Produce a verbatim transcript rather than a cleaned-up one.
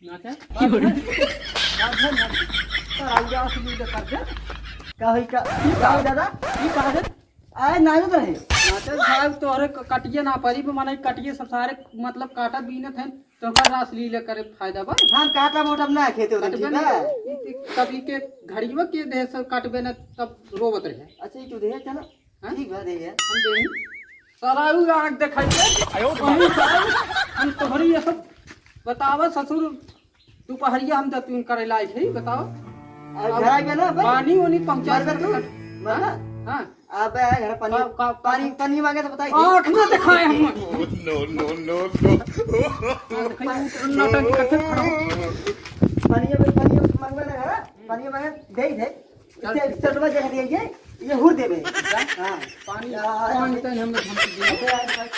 नाचे? का होई का? का होई दादा? ई का है? आए ना तो रहे। नाचे साहब तोहरे क-, कटिए ना परी, माने कटिए सब सारे मतलब काटा बीनत हैं, तो ओकर रास लीले करे फायदा बा। हम काटा मोटा ना खेते होते, कटबे ठीक ना है? करी। ई, ई कभी के घड़ियो के देह से कटबे ना तब रोवत रहे। अच्छा, ई तू दे चलो। हाँ? ठीक बा, दे यार। हम देही। सारा उ आँख देखाई के। आयो वही सारा हम तोहरी ये सब बतावा ससुर, दुपहरिया हम दतुन करे लायक है, बताओ। आ, अब घर आ गया ना, भाई? पानी ओनी पहुँचा मरबे तू? सकत। मरबे? हाँ। अब घर पानी, का, का, पानी, का? पानी मांगे तो बताई। आँख ना देखाए हम। No, no, no, no। हाँ, देखाई, नाटक करते खड़ा हो। पानी, पानी मांगबे ना घर, पानी मांगे, दे दे। चल। इससे सटवा जगह दिया ये, ये हुर देबे। जा। हाँ। पानी, हाँ, हाँ, पानी हाँ। तनी हम लोग हमको दे। अबे यार, भाई,